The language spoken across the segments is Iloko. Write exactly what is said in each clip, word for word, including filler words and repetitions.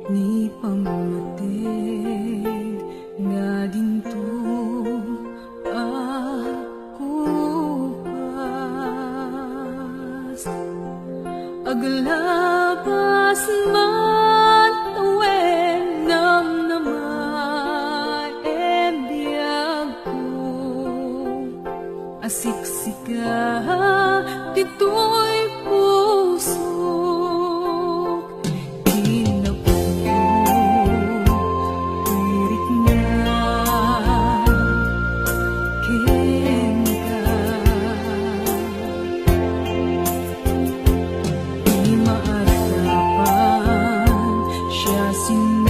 Ni pammateg nga dinto akupas, aglabas man wen namnama, e biag ko, a siksika ditoy pusok. Kinapudno ti rikna kenka. Ti maaddapan siasinoman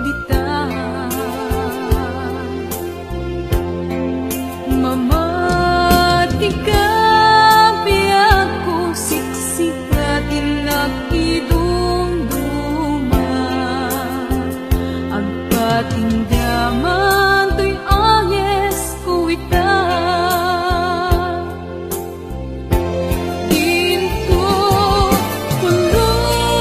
dita. Mamatika biagko, siksika ti nagidumduma. Agpatinggaman toy angesko ita. Dinto pulos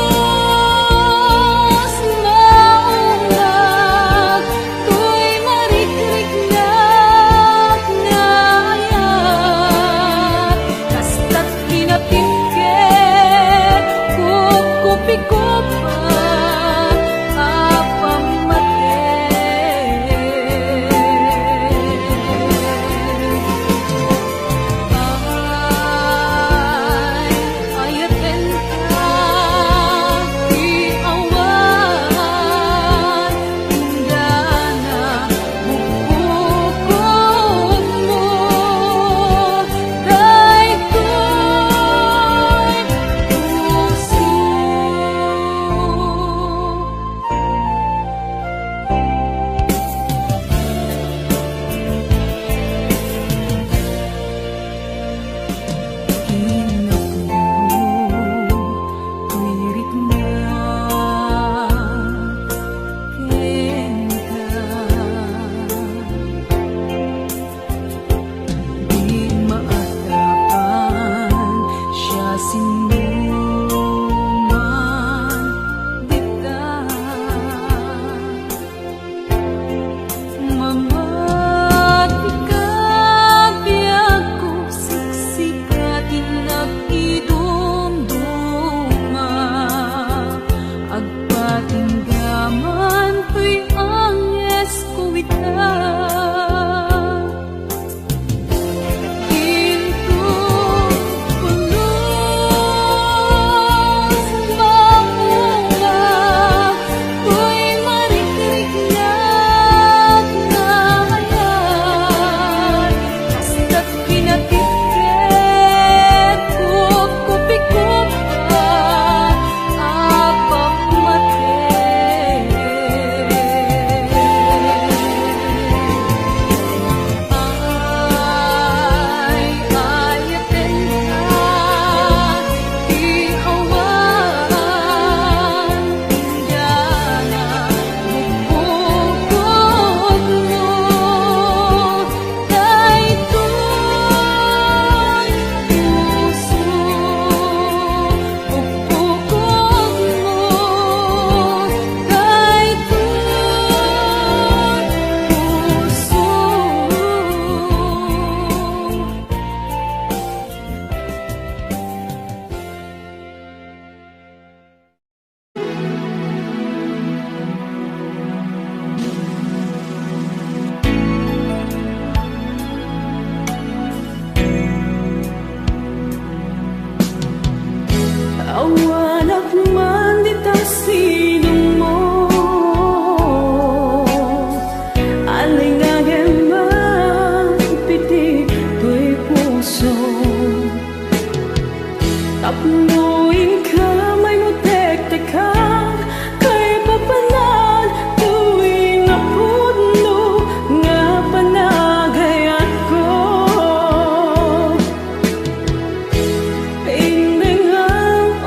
maungag toy marikriknak nga ayat. Kasta't kinatibket, kupkupikopan a pammateg. Ay, ayatenka ti awan, indana bukbukotmo daytoy puso. Di maaddapan siasinoman dita. Mamatika biagko, siksika ti nagidumduma. Agpatinggaman toy angesko ita. Inton pulos maungag toy marikriknak nga ayat, kasta't kinatibket, kupkupikopan a pammateg. Ay, ayatenka ti awan, indana bukbukotmo daytoy puso. Pukpukotmo daytoy puso. Awanak man dita sinongmo, alingagem man pitik toy puso. Tapno inka maymo tektekak, kaipapanan toy napudno nga panagayatko. Indengam, o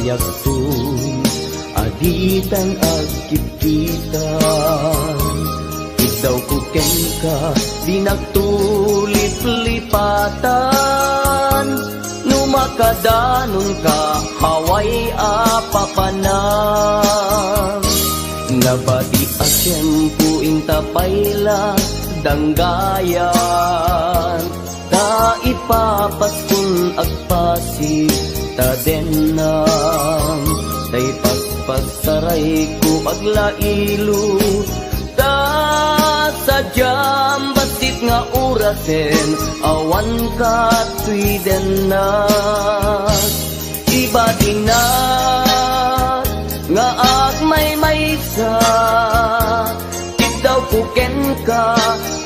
Yagto a ditan agkitkitan, iddawko kenka, dinakto liplipatan. No makadanonka, hawaay a papanan. Nabati a tiempo inta pay la danggayan. Ta ipapaskon agpasig ta dennam, ta ipaspasarayko aglailo, ta sadiam bassit nga orasen, awan katoy dennak. Ibatinak nga agmaymaysa, iddawko kenka,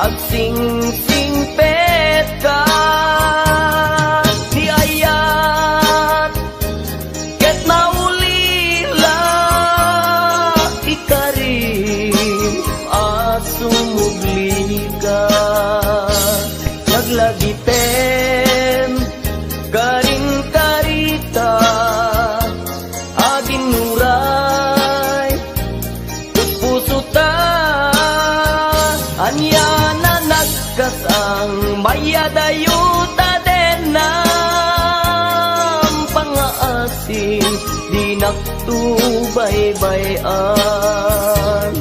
agsingsingpetka. Ni ayat ket maulila, ikarim a sumublika. Laglagipem, karin karita, aginnuray, puspusuta, ania na nagkasang, mayadayo ta dennam pangngaasim, dinakto baybay-an.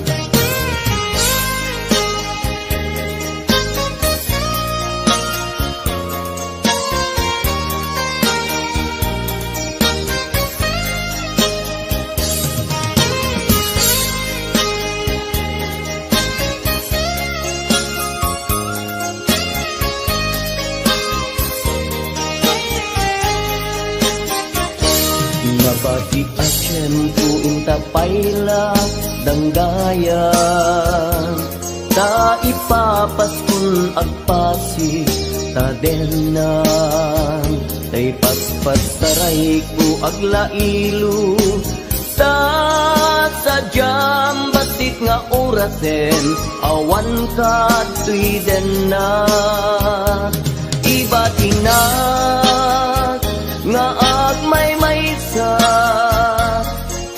Nabati a tiempo inta pay la danggayan, ta ipapaskon agpasig ta dennam, ta ipaspasarayko aglailo, ta sadiam bassit nga orasen, awan katoy dennak. Ibatinak nga agmaymaysa,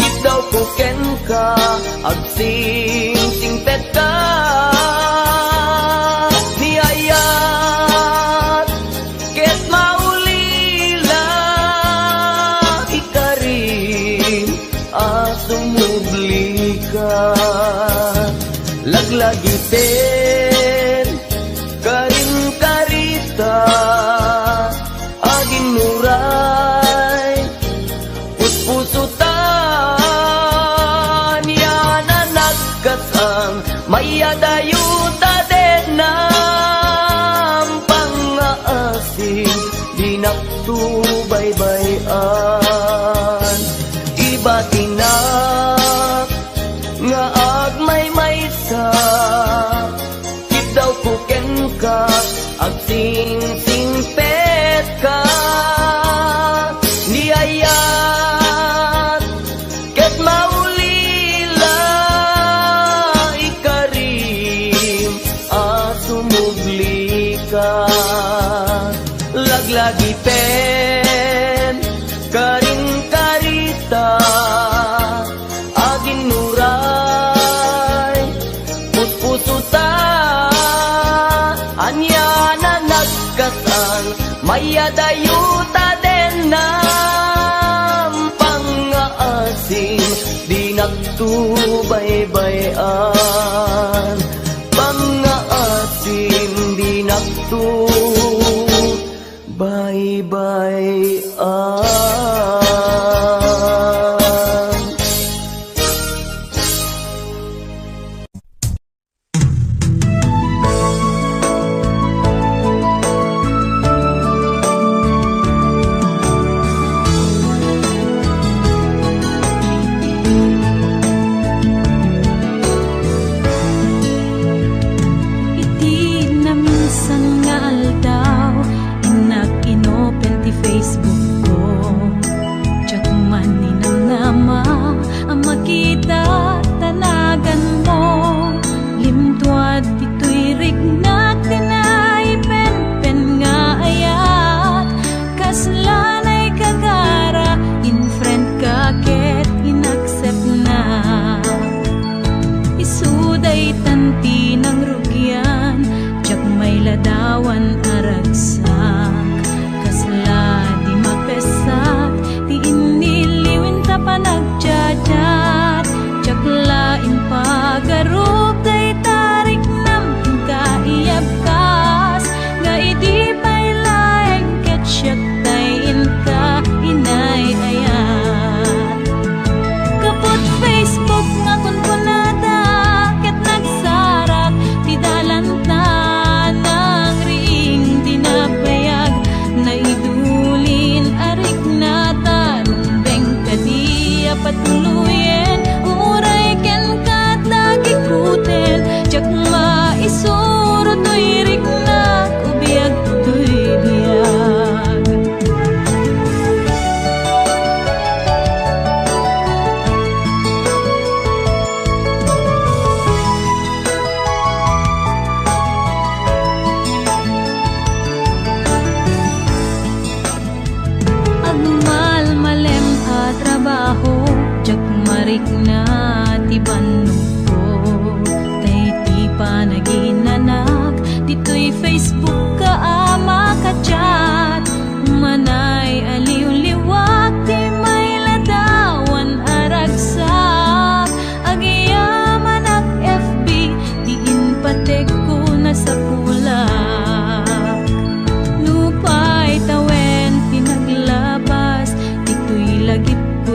iddawko kenka, agsingsingpetka. Ni ayat ket maulila, ikarim a sumublika. Laglagipem, karin karita, aginnuray, puspusuta, ania na nagkasang, mayadayo ta dennam pangngaasim, dinakto baybay-an. Ibatinak nga agmaymaysa, iddawko kenka, agsingsingpetka. Ni ayat ket maulila, ikarim a sumublika. Laglagipem, karin karita, aginnuray, puspusuta, ania na nagkasang, mayadayo ta dennam pangngaasim, dinakto baybay-an. Pangngaasim, dinakto baybay-an.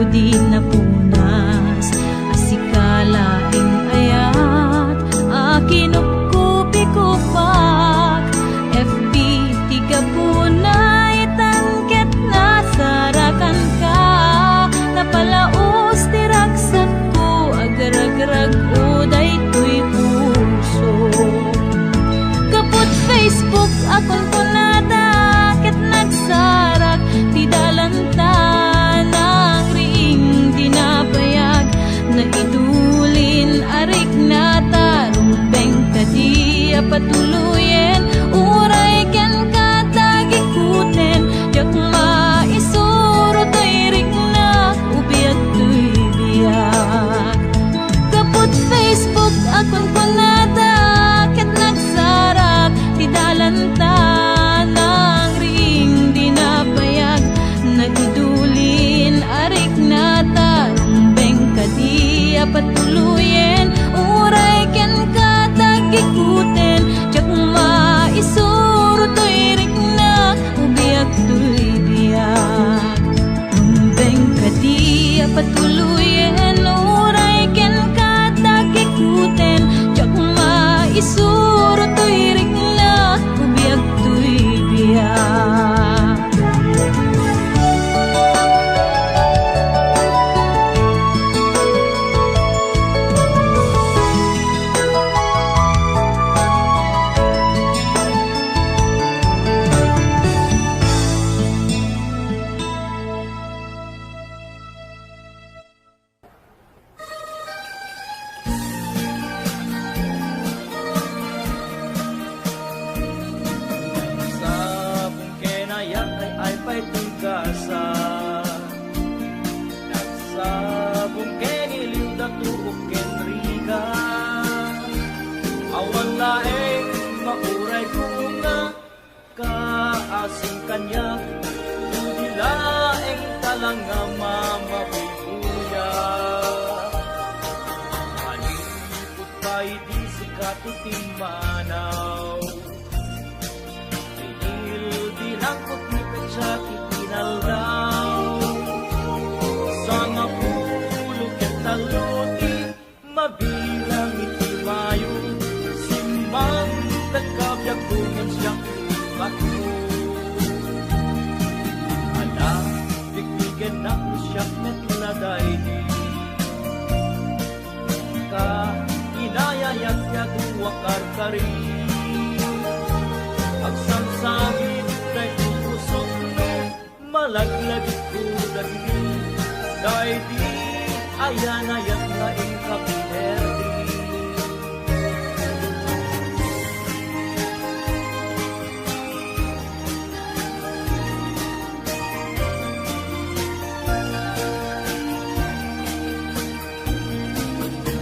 Di napunas a sika laeng ayat a kinupkupikuppak. F B ti gapuna itan ket nasarakanka. Napalaus ti ragsakko, agragrag-o daytoy puso. Kaput Facebook a kunkunada ket nagsarak ti dalanta, nangriing di nabayag, naidulin a riknata, rumbeng kadi a patuloyen, uray kenka tagikuten, diak maisuro toy riknak, ubiag toy biag. Kaput Facebook a kunkunada ket nagsarak ti dalanta, nangriing di nabayag, naidulin a riknata, rumbeng kadi a patuloyen, uray kenka tagikuten, diak maisuro toy riknak, ubiag toy biag. Rumbeng kadi a patuloyen, uray kenka tagikuten, diak maisuro toy riknak, ubiag toy biag. Nagsabong ken ayat ay ay pay ti gasa. Nagsabong ken iliw, datuok ken rigat. Awan laeng mauray ko nga kaasing kaniak, no di laeng talanga mamabuybuya. Manipud pay di sika ti timmanaw, tinilbilangko ti petsa ti inaldaw. Sangapulo ket tallo ti mabilang iti Mayo, simmangpetka biagko ngem siak ti patmo. Ala, pikpigennak no siak met la daydi. Ka, inayayak ti adu a karkari. Agsangsangit daytoy pusok no malaglagipko dagidi. Daydi ayan-ayat nga inka pinerdi.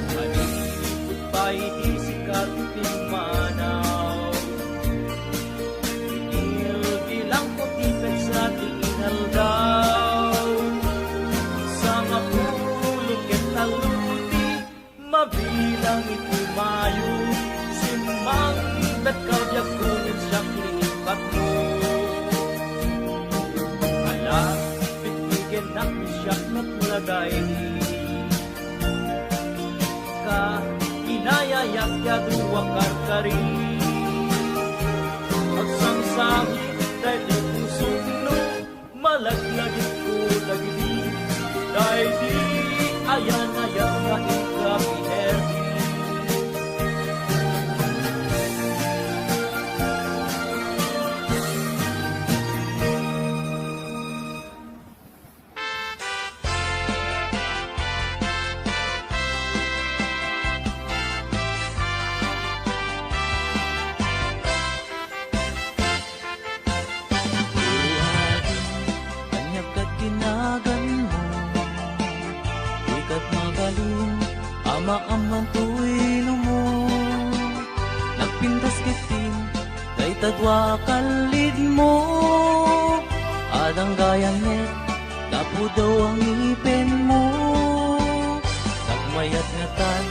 Manipud pay di sika ti timmanaw, tinilbilangko ti petsa ti inaldaw. Sangapulo ket tallo ti mabilang iti Mayo, simmangpetka biagko ngem siak ti patmo. Ala, pikpigennak no siak met la daydi. Ka, inayayak ti adu a karkari. Agsangsangit daytoy pusok no malaglagipko dagidi. Daydi ayan-ayat nga inka pinerdi. Ania ket ti naganmo? Dikat mabalin a maammoan toy numo. Nagpintas ketdin dayta dua a kallidmo. Adda gayam met napudno a ngipenmo. Nagmayat ngatan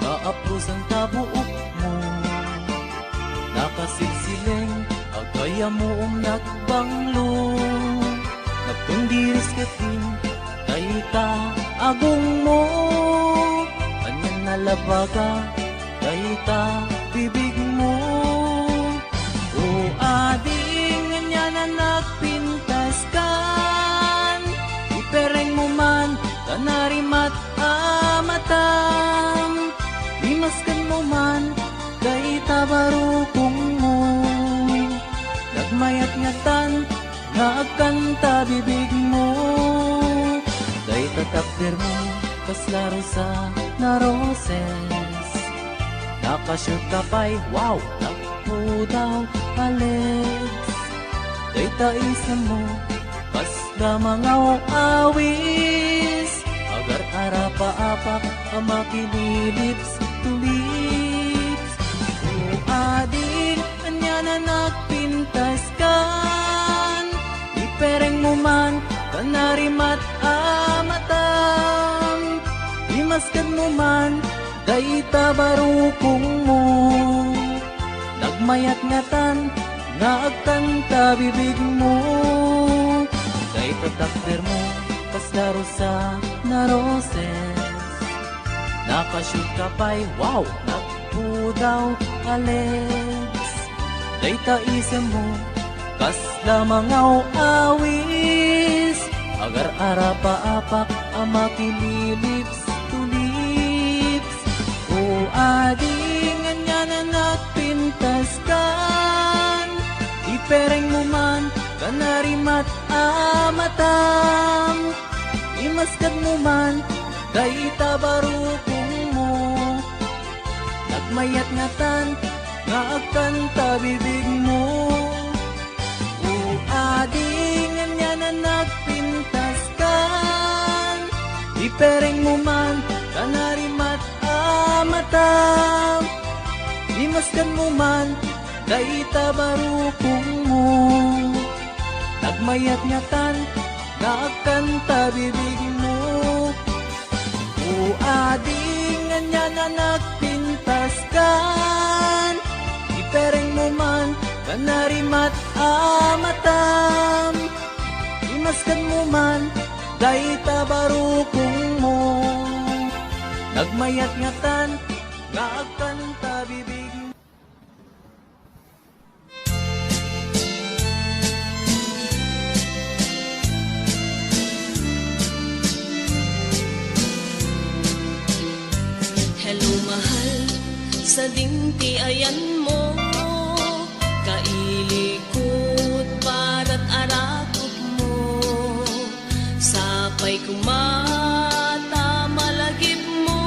nga aprusan ta buokmo. Nakasilsileng, agayamom, nagbanglo. Nagtungdiris ketdin, tay Dayta agongmo, ania nalabaga dayta bibigmo. O ading, ania nagpintaskan, iperengmo man ta narimat a matam. Imaskanmo man dayta barukongmo. Nagmayat ngatan nga agkanta bibigmo. Dayta takdermo, kasla rosana roses. Nakashoot ka pay, wow, nagpudaw a legs. Dayta isemmo, kasla mangaw-awis. Agar-arapaapak a makililips to lips. O ading, ania nagpintaskan, iperengmo man ta narimat a matam. Imaskanmo man dayta barukongmo. Nagmayat ngatan nga agkanta bibigmo. Dayta takdermo, kasla rosana roses. Nakashoot ka pay, wow, nagpudaw a legs. Dayta isemmo, kasla mangaw-awis. Agar-arapaapak a makililips to lips. O ading, ania nagpintaskan, iperengmo man ta narimat a matam. Imaskanmo man dayta barukongmo. Nagmayat ngatan nga agkanta bibigmo. O ading, ania nagpintaskan, iperengmo man ta narimat a matam. Imaskanmo man dayta barukongmo. Nagmayat ngatan nga agkanta bibigmo. O ading, ania nagpintaskan, iperengmo man ta narimat a matam. Imaskanmo man dayta barukongmo. Nagmayat ngatan nga agkanta bibigmo. Hello, mahal, sadin ti ayanmo, kailikot, parat a rakopmo. Sapay koma ta malagipmo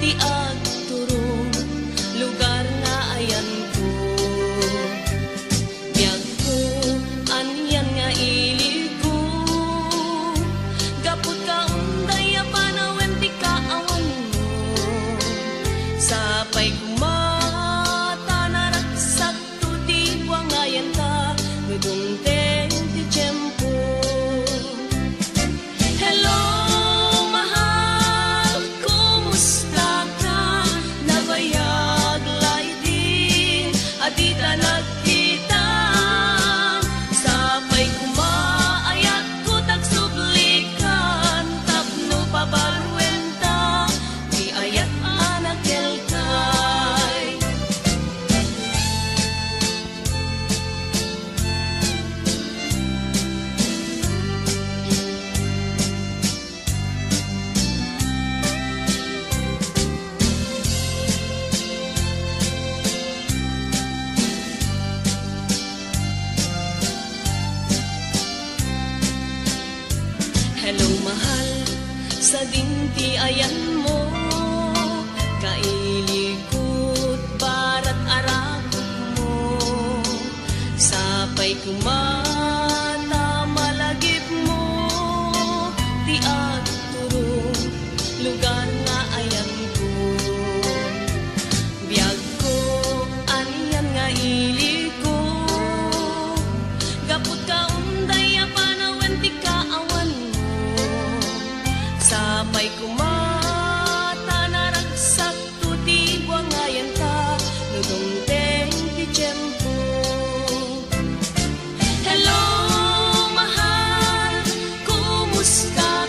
ti agturong lugar nga ayanko. Biagko, anian nga iliko, gapu ta unday a panawen ti kaawanmo. Sapay koma ta naragsak to ti buangayan ta no dumteng ti tiempo. Hello, mahal, kumusta ka? Nabayag la idin a dita nagkita. Sapay koma, ayatko ta agsublikan tapno pabaruenta ti ayat a nakelkay. Hello, mahal, sadin ti ayanmo, kailikot, parat a rakopmo. Sapay koma ta malagipmo ti agturong lugar nga ayanko. Biagko, anian nga iliko, gapu ta unday a panawen ti kaawanmo. Sapay koma ta naragsak to ti buangayan ta no dumteng ti tiempo. Hello, mahal, kumusta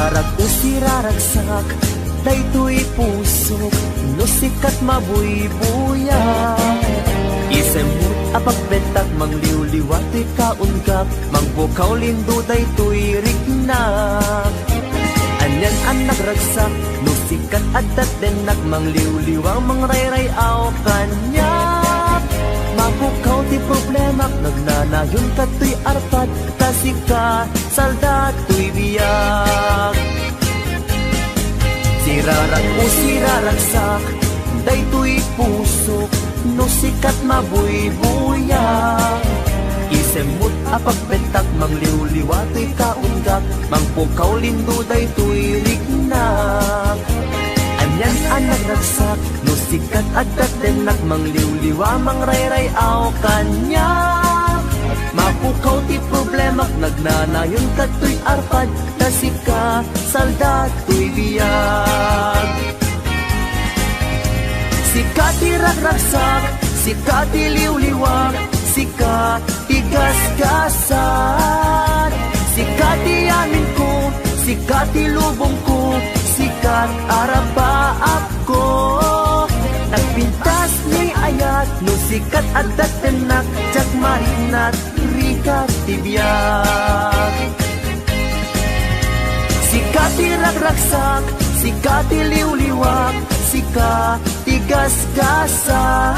Rag-o, siraragsak daytoy pusok, no sika ti mabuybuya. Isemmo a pagbentak, mangliwliwa toy kaunggak, mangpukaw lindo daytoy riknak. Anian a nagragsak, no sika ti adda ti dennak, mangliwliwa, mangrayray-aw kaniak. Mapukaw ti problemak, nagnanayon kadtoy arpad, ta sika salda toy biag. Sirarag-o, siraragsak daytoy pusok, no sika ti mabuybuya. Isemmo a pagbentak, mangliwliwa toy kaunggak, mangpukaw lindo daytoy riknak. Anian a nagragsak, no sika ti adda ti dennak, mangliwliwa, mangrayray-aw kaniak. Mapukaw ti problemak, nagnanayon kadtoy arpad, ta sika salda toy biag. Sika ti ragragsak, sika ti liwliwak, sika ti gasgasat. Sika ti amin ko, sika ti lubong ko, sika ti arapaap ko. Nagpintas ni ayat, no sika ti adda ti dennak, diak mariknat, rika ti biag. Sika ti ragragsak, sika ti liwliwak, sika ti gasgasat.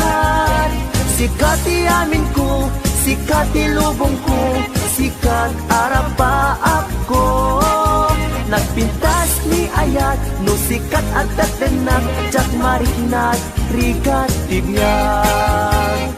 Sika ti amin ko, sika ti lubong ko, sika ti arapaap ko. Nagpintas ni ayat, no sika ti adda ti dennak, diak mariknat, rika ti biag.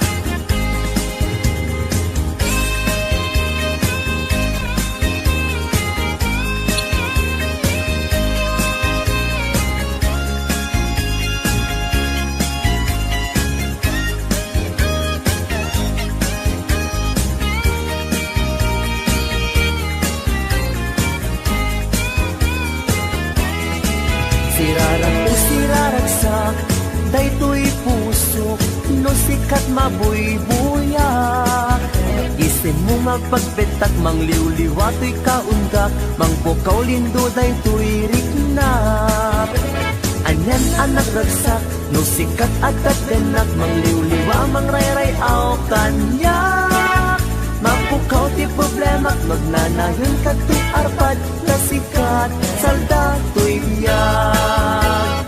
Sirarag-o, siraragsak daytoy pusok, no sika ti mabuybuya. Isemmo nga agpagbentak, mangliwliwa toy kaunggak, mangpukaw lindo daytoy riknak. Anian a nagragsak, no sika ti adda ti dennak, mangliwliwa, mangrayray-aw kaniak. Mapukaw ti problemak, nagnanayon kadtoy arpad, ta sika ti salda toy biag.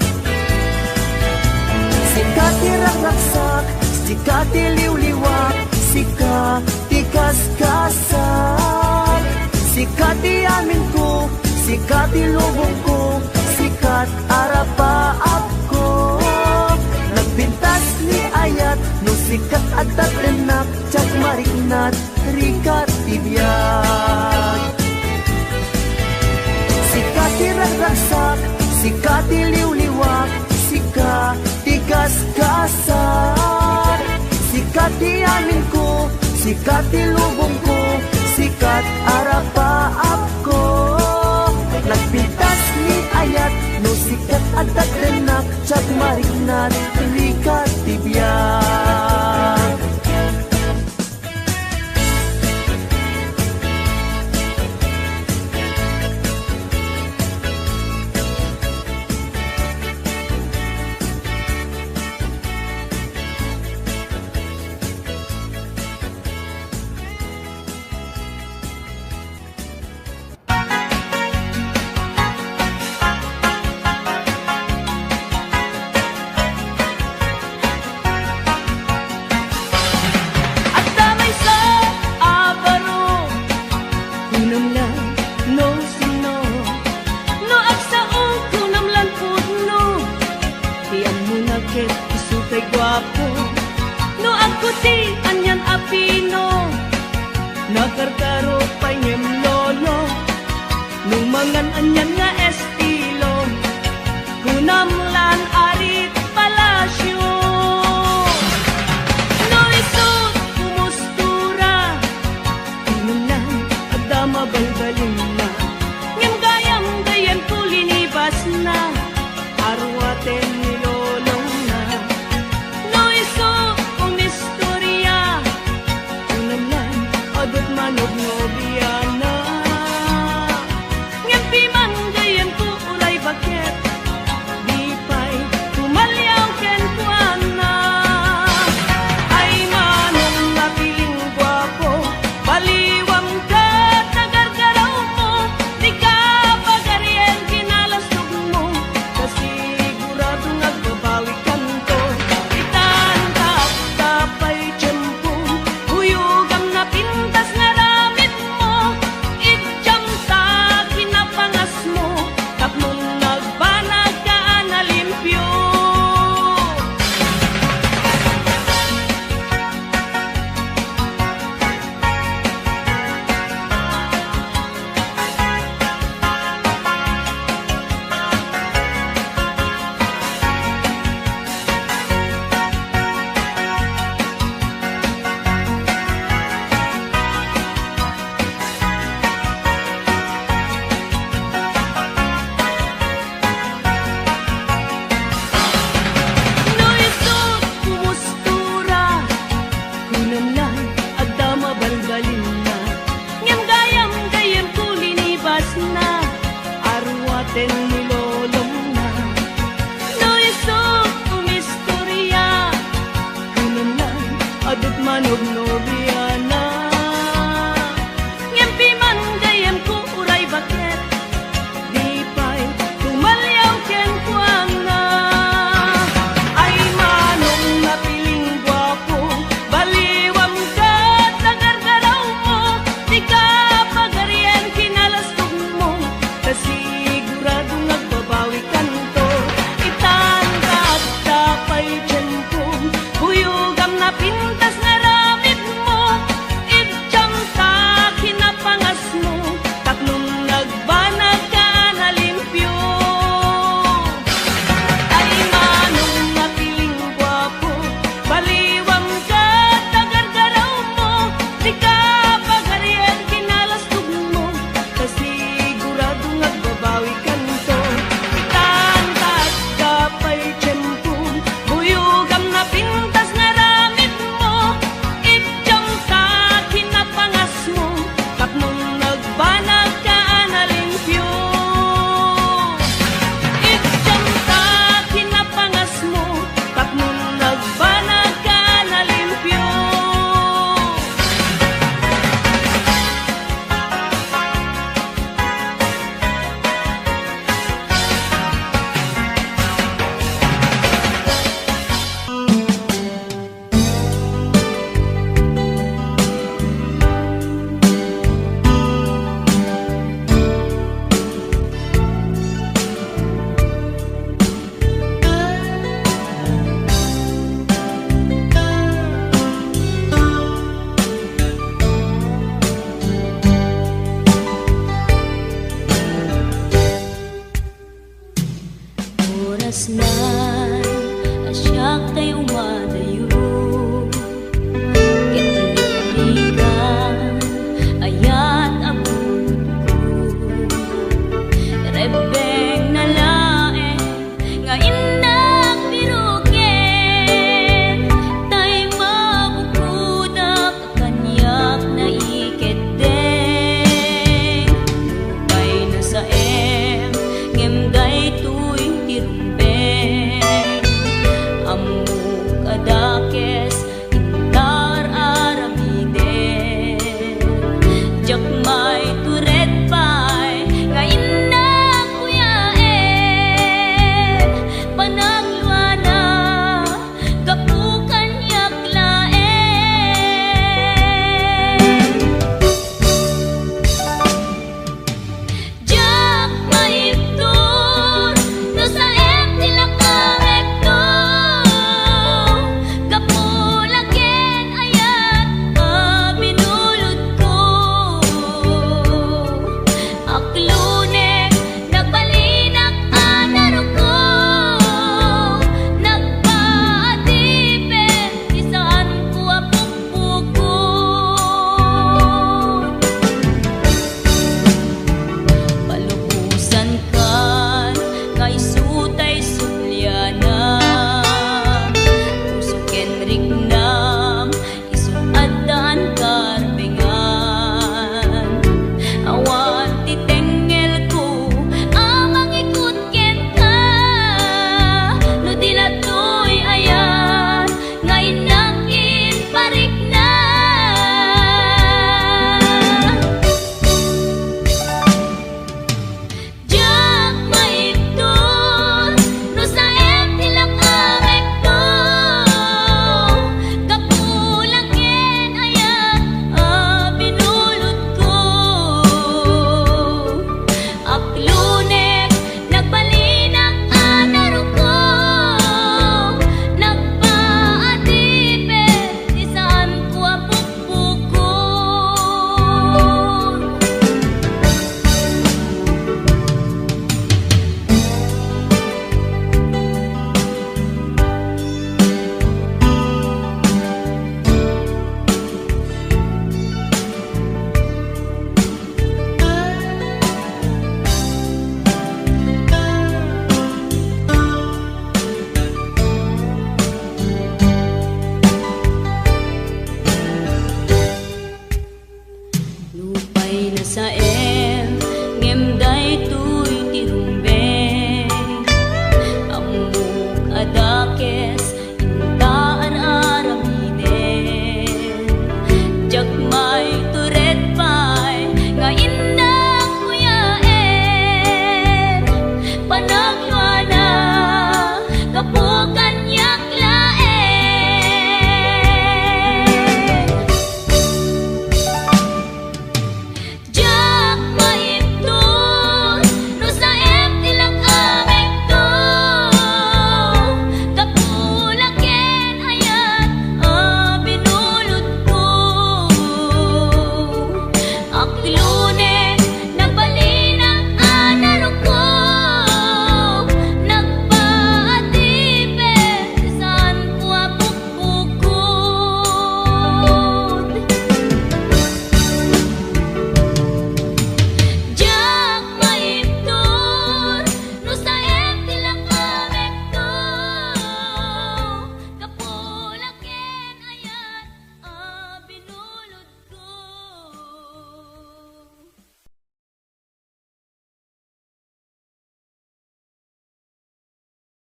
Sika ti ragragsak, sika ti liwliwak, sika ti gasgasat. Sika ti amin ko, sika ti lubong ko, sika ti arapaap ko. Nagpintas ni ayat, no sika ti adda ti dennak, diak mariknat, rika ti biag. Sika ti ragragsak, sika ti liwliwak, sika ti gasgasat. Sika ti amin ko, sika ti lubong ko, sika ti arapaap ko. Nagpintas ni ayat, no sika ti adda ti dennak, diak mariknat, rika ti biag. Adda maysa a baro, kunam la no sino. No agsao, kunam lan pudno. Ti ammona ket isu pay guapo. No agkuti, anian a pino. Nakarkaro pay ngem lolo. No mangan, anian nga estilo. Kunam lan Arit Palacio. No isu ti kumustura, kunam lan adda mabalbalinna. Ngem gayam, gayyem ti linibasna. Aruaten ni lolona. No isu ti kumistoria, kunam lan adda ti manobnobiana. Ngem piman, gay Nay, a siak tay umadayo, ket ni Panigan, ayat a bukod. Rebbengna laeng nga innak biroken, tay mabukodak kaniak naikeddeng. Nupay nasaem, ngem daytoy ti rumbeng. Ammok a dakes, intar aramiden. Diak mayto